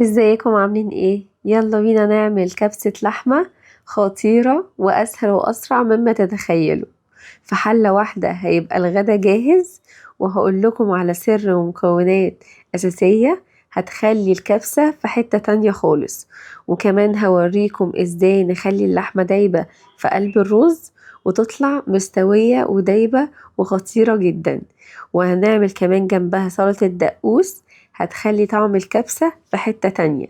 ازيكم عاملين ايه؟ يلا بينا نعمل كبسة لحمة خطيرة واسهل واسرع مما تتخيلوا. في حلة واحدة هيبقى الغدا جاهز، وهقول لكم على سر ومكونات اساسية هتخلي الكبسة في حتة تانية خالص، وكمان هوريكم ازاي نخلي اللحمة دايبة في قلب الرز وتطلع مستوية ودايبة وخطيرة جدا. وهنعمل كمان جنبها سلطة دقوس هتخلي طعم الكبسة في حتة تانية.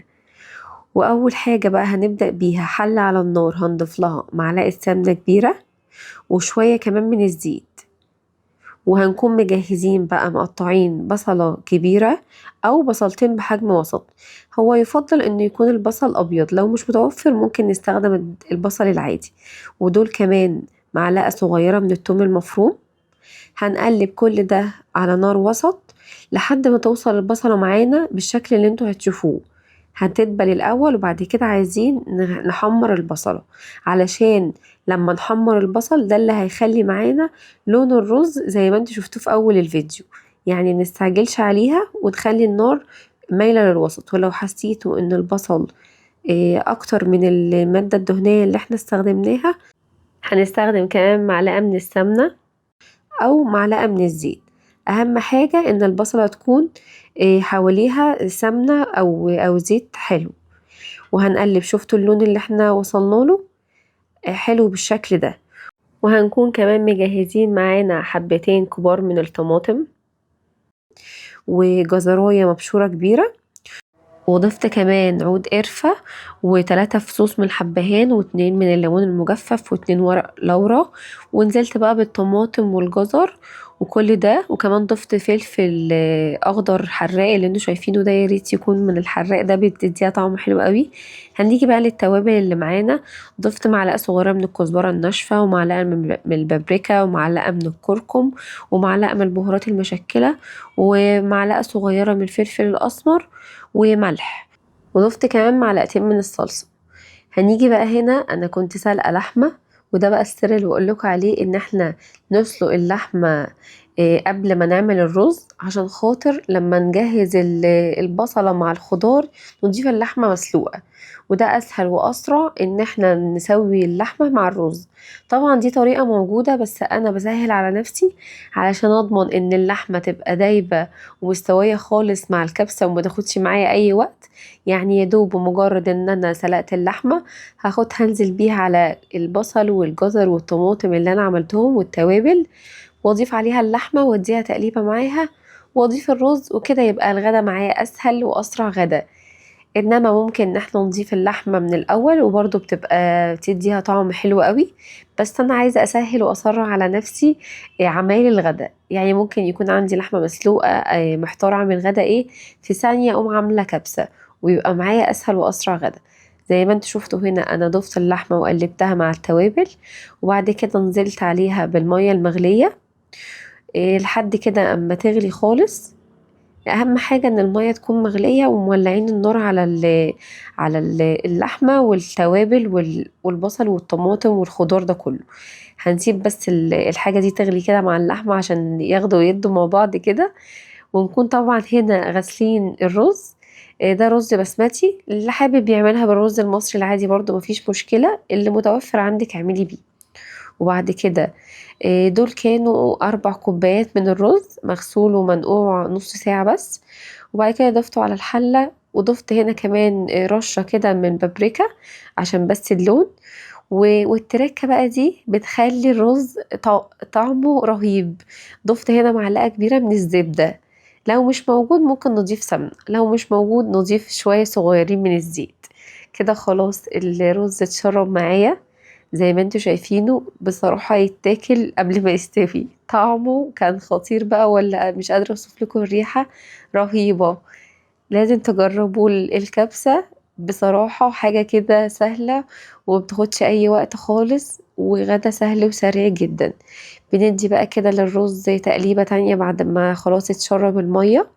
وأول حاجة بقى هنبدأ بيها حلة على النار، هنضيف لها معلقة سمنة كبيرة وشوية كمان من الزيت، وهنكون مجهزين بقى مقطعين بصلة كبيرة أو بصلتين بحجم وسط. هو يفضل إنه يكون البصل أبيض، لو مش متوفر ممكن نستخدم البصل العادي. ودول كمان معلقة صغيرة من الثوم المفروم. هنقلب كل ده على نار وسط لحد ما توصل البصلة معانا بالشكل اللي انتوا هتشوفوه. هتدبل الأول، وبعد كده عايزين نحمر البصلة، علشان لما نحمر البصل ده اللي هيخلي معانا لون الرز زي ما انتوا شفتوه في أول الفيديو. يعني منستعجلش عليها وتخلي النار مايلة للوسط. ولو حسيتوا ان البصل أكتر من المادة الدهنية اللي احنا استخدمناها، هنستخدم كمان معلقة من السمنة أو معلقة من الزيت. أهم حاجة إن البصلة تكون حواليها سمنة أو زيت حلو. وهنقلب. شفتوا اللون اللي احنا وصلنا له؟ حلو بالشكل ده. وهنكون كمان مجهزين معانا حبتين كبار من الطماطم وجزراية مبشورة كبيرة، وضفت كمان عود قرفة وتلاتة فصوص من الحبهان واتنين من الليمون المجفف واتنين ورق لورا، ونزلت بقى بالطماطم والجزر وكل ده. وكمان ضفت فلفل اخضر حراق اللي انتوا شايفينه ده، يا ريت يكون من الحراق ده، بتديها طعم حلو قوي. هنيجي بقى للتوابل اللي معانا. ضفت معلقه صغيره من الكزبره الناشفه، ومعلقه من البابريكا، ومعلقه من الكركم، ومعلقه من البهارات المشكله، ومعلقه صغيره من الفلفل الاسمر، وملح، وضفت كمان معلقتين من الصلصه. هنيجي بقى هنا، انا كنت سالقه لحمه، وده بقى السر اللي بقول لكم عليه، ان احنا نسلق اللحمه قبل ما نعمل الرز، عشان خاطر لما نجهز البصله مع الخضار نضيف اللحمه مسلوقه، وده اسهل واسرع ان احنا نسوي اللحمه مع الرز. طبعا دي طريقه موجوده، بس انا بسهل على نفسي علشان اضمن ان اللحمه تبقى دايبه ومستويه خالص مع الكبسه وما تاخدش معايا اي وقت. يعني يا دوب بمجرد ان انا سلقت اللحمه هنزل بيها على البصل والجزر والطماطم اللي انا عملتهم والتوابل، واضيف عليها اللحمه واديها تقليبه معاها، واضيف الرز، وكده يبقى الغدا معايا اسهل واسرع غدا. انما ممكن ان احنا نضيف اللحمه من الاول وبرده بتبقى بتديها طعم حلو قوي، بس انا عايزه اسهل واسرع على نفسي عمايل الغدا. يعني ممكن يكون عندي لحمه مسلوقه، محتاره اعمل غدا ايه، في ثانيه اقوم عامله كبسه ويبقى معايا اسهل واسرع غدا. زي ما انتوا شفتوا هنا انا ضفت اللحمه وقلبتها مع التوابل، وبعد كده نزلت عليها بالميه المغليه، لحد كده اما تغلي خالص. اهم حاجه ان الميه تكون مغليه ومولعين النار على اللحمه والتوابل والبصل والطماطم والخضار ده كله. هنسيب بس الحاجه دي تغلي كده مع اللحمه عشان ياخدوا ويدوا مع بعض كده. ونكون طبعا هنا غاسلين الرز، ده رز بسمتي، اللي حابب يعملها بالرز المصري العادي برضو مفيش مشكله، اللي متوفر عندك اعملي بيه. وبعد كده، دول كانوا 4 كوبايات من الرز مغسول ومنقوع نص ساعة بس. وبعد كده ضفته على الحلة، وضفت هنا كمان، رشة كده من بابريكا عشان بس اللون. والتركة بقى دي بتخلي الرز طعمه رهيب. ضفت هنا معلقة كبيرة من الزبدة، لو مش موجود ممكن نضيف سمنة، لو مش موجود نضيف شوية صغيرين من الزيت. كده خلاص الرز اتشرب معايا زي ما انتوا شايفينه، بصراحة يتاكل قبل ما يستوي، طعمه كان خطير بقى، ولا مش قادرة اوصف لكم، الريحة رهيبة. لازم تجربوا الكبسة، بصراحة حاجة كده سهلة ومبتاخدش أي وقت خالص، وغدا سهل وسريع جدا. بندي بقى كده للرز تقليبة تانية بعد ما خلاص اتشرب المية.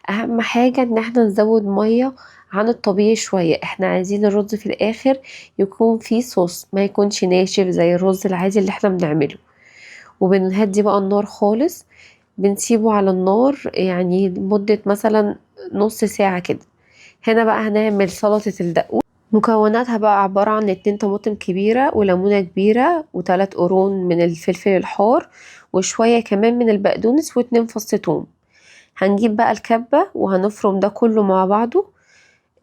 أهم حاجة إن احنا نزود مية عن الطبيعي شوية، احنا عايزين الرز في الآخر يكون فيه صوص، ما يكونش ناشف زي الرز العادي اللي احنا بنعمله. وبنهدي بقى النار خالص، بنسيبه على النار لمدة مثلا نص ساعة كده. هنا بقى هنعمل سلطة الدقوس. مكوناتها بقى عبارة عن 2 طماطم كبيرة وليمونة كبيرة و3 قرون من الفلفل الحار وشوية كمان من البقدونس و2 فص توم. هنجيب بقى الكبة وهنفرم ده كله مع بعضه.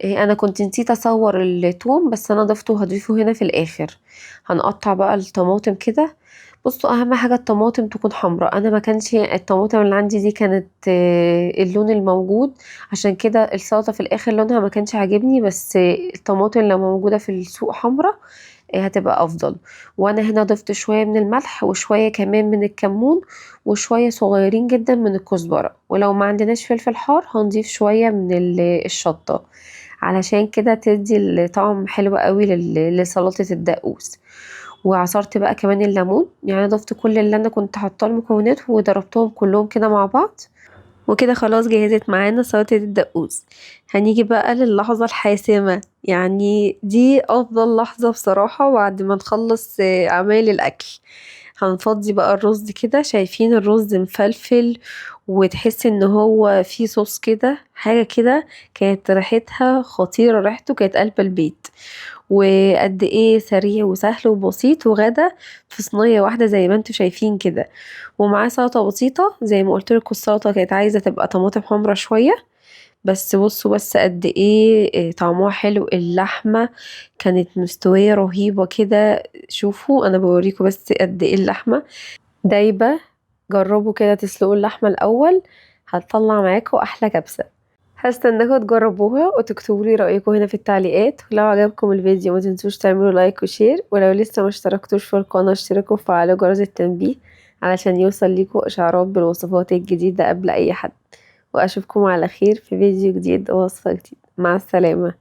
انا كنت نسيت اصور التوم بس انا ضفته وهضيفه هنا في الاخر. هنقطع بقى الطماطم كده. بصوا اهم حاجة الطماطم تكون حمراء، انا ما كانش الطماطم اللي عندي دي كانت اللون الموجود، عشان كده السلطة في الاخر لونها ما كانش عاجبني، بس الطماطم لو موجودة في السوق حمراء هتبقى افضل. وانا هنا ضفت شوية من الملح وشوية كمان من الكمون وشوية صغيرين جدا من الكزبرة، ولو ما عندناش فلفل حار هنضيف شوية من الشطة علشان كده تدي الطعم حلو قوي لسلطة الدقوس. وعصرت بقى كمان الليمون، يعني ضفت كل اللي انا كنت حاطاه المكونات وضربتهم كلهم كده مع بعض. وكده خلاص جهزت معانا سلطة الدقوس. هنيجي بقى للحظة الحاسمة، يعني دي افضل لحظة بصراحة بعد ما نخلص اعمال الاكل. هنفضي بقى الرز كده، شايفين الرز مفلفل وتحس ان هو فيه صوص كده، حاجة كده كانت ريحتها خطيرة، ريحته كانت قلب البيت. وقد ايه سريع وسهل وبسيط، وغدا في صينية واحدة زي ما انتم شايفين كده، ومعاه سلطة بسيطة زي ما قلت لكم. السلطة كانت عايزة تبقى طماطم حمرا شوية، بس بصوا بس قد ايه طعمها حلو. اللحمة كانت مستوية رهيبة كده، شوفوا انا بوريكم بس قد ايه اللحمة دايبة. جربوا كده تسلقوا اللحمة الأول، هتطلع معاكم أحلى كبسة. هستناكم تجربوها وتكتبوا لي رأيكم هنا في التعليقات. ولو عجبكم الفيديو ما تنسوش تعملوا like و share، ولو لسه ما اشتركتوش في القناة اشتركوا وفعلوا جرس التنبيه علشان يوصل لكم إشعارات بالوصفات الجديدة قبل أي حد. وأشوفكم على خير في فيديو جديد ووصفة جديدة. مع السلامة.